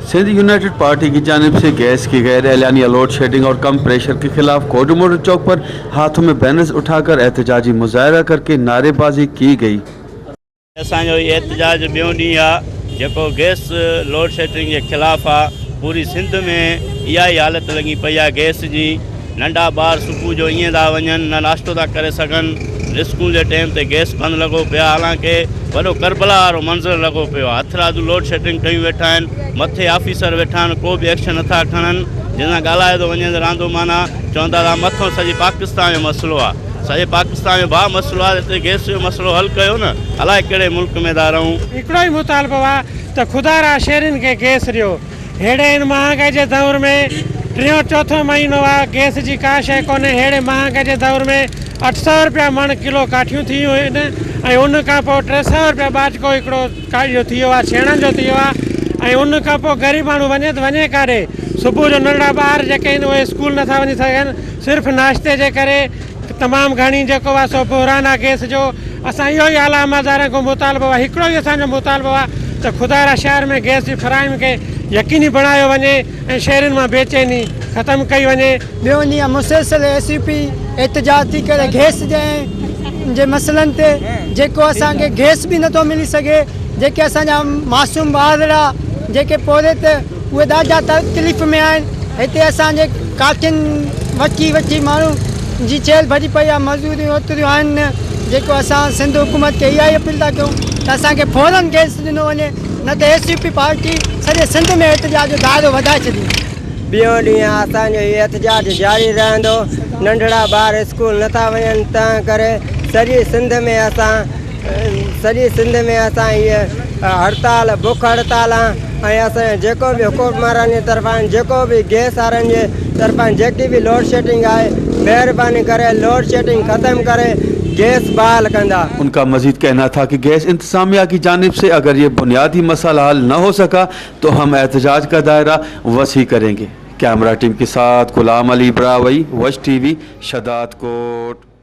Sindh United party की जानिब से गैस की गैर एलानिया लोड शेडिंग और कम प्रेशर के खिलाफ कोडू मोटर चौक पर हाथों में बैनर्स उठाकर एहतजाजी मुजाहरा करके नारेबाजी की गई। असांजो हीउ एहतजाज ॿियों ॾींहुं आहे जेको गैस लोड शेडिंग जे ख़िलाफ़ आहे। पूरी सिंध में इहा ई हालत लॻी पई आहे गैस जी। नंढा ॿार सुबुह जो ईअं था वञनि, न नाश्तो था करे सघनि। स्कूल जे टाइम ते गैस बंदि लॻो पियो आहे, हालांकि वॾो करबला वारो मंज़र लॻो पियो आहे। हथरादू लोड शेडिंग कयूं वेठा आहिनि, मथे ऑफिसर वेठा आहिनि, को बि एक्शन नथा खणनि। जंहिंसां ॻाल्हाए थो वञे त रांदो माना चवंदा त मथों सॼे पाकिस्तान जो मसइलो आहे, सॼे पाकिस्तान जो भाउ मसइलो आहे, हिते गैस जो मसइलो हल कयो न, अलाए कहिड़े मुल्क में था रहूं। हिकिड़ो ई मुतालबो आहे त ख़ुदारा शहरनि खे गैस ॾियो। अहिड़े हिन महांगाई जे दौर में टियों चोथों महीनो आहे, गैस जी का शइ कोन्हे। अहिड़े महांगाई जे दौर में 800 रुपया मण किलो काठियूं थी वियूं आहिनि ऐं उन खां पोइ 300 रुपया बाचको हिकिड़ो इहो थी वियो आहे, छेणनि जो थी वियो आहे। ऐं उन खां पोइ ग़रीब माण्हू वञे त वञे काॾे? सुबुह जो नंढा ॿार जेके आहिनि उहे स्कूल नथा वञी सघनि सिर्फ़ु नाश्ते जे करे। तमामु घणी जेको आहे सो बुहरान आहे गैस जो। असां इहो ई आला अमलदारनि खां मुतालबो आहे, हिकिड़ो ई असांजो मुतालबो आहे त ख़ुदारा शहर में गैस जी फराहमी खे यकीनी बणायो वञे ऐं शहरनि मां बेचैनी ख़तमु कई वञे। ॿियों ॾींहुं मुसलसल एस यू पी एहतजाज थी करे गैस जे मसइलनि ते, जेको असांखे गैस बि नथो मिली सघे। जेके असांजा मासूम ॿारड़ा, जेके पोरियत, उहे ॾाढा तकलीफ़ में आहिनि। हिते असांजे काठियुनि वठी वठी माण्हू जी चेल भॼी पई आहे, मज़दूरियूं ओतिरियूं आहिनि न। जेको असां सिंध हुकूमत खे इहा ई अपील था कयूं त असांखे फ़ौरन गैस ॾिनो वञे, न त एस यू पी पार्टी सॼे सिंध में एहतजाज जो दायरो वधाए छॾींदी। ॿियों ॾींहुं असांजो हीउ एहतजाज जारी रहंदो। नंढड़ा ॿार स्कूल नथा वञनि, तंहिं करे सॼी सिंध में असां हीअ हड़ताल, भुख हड़ताल आहे। ऐं असांजो जेको बि हुकुमरान जे तरफ़ां, जेको बि गैस वारनि जे तरफ़ां जेकी बि लोड शेडिंग आहे, महिरबानी करे लोड शेडिंग ख़त्म करे गैस बहाल कंदा। उनका मजीद कहना था कि गैस इंतजामिया की जानिब से अगर ये बुनियादी मसला हल न हो सका तो हम एहतजाज का दायरा वसी करेंगे। कैमरा टीम के साथ गुलाम अली ब्रावई, वश टीवी, शदाद कोट।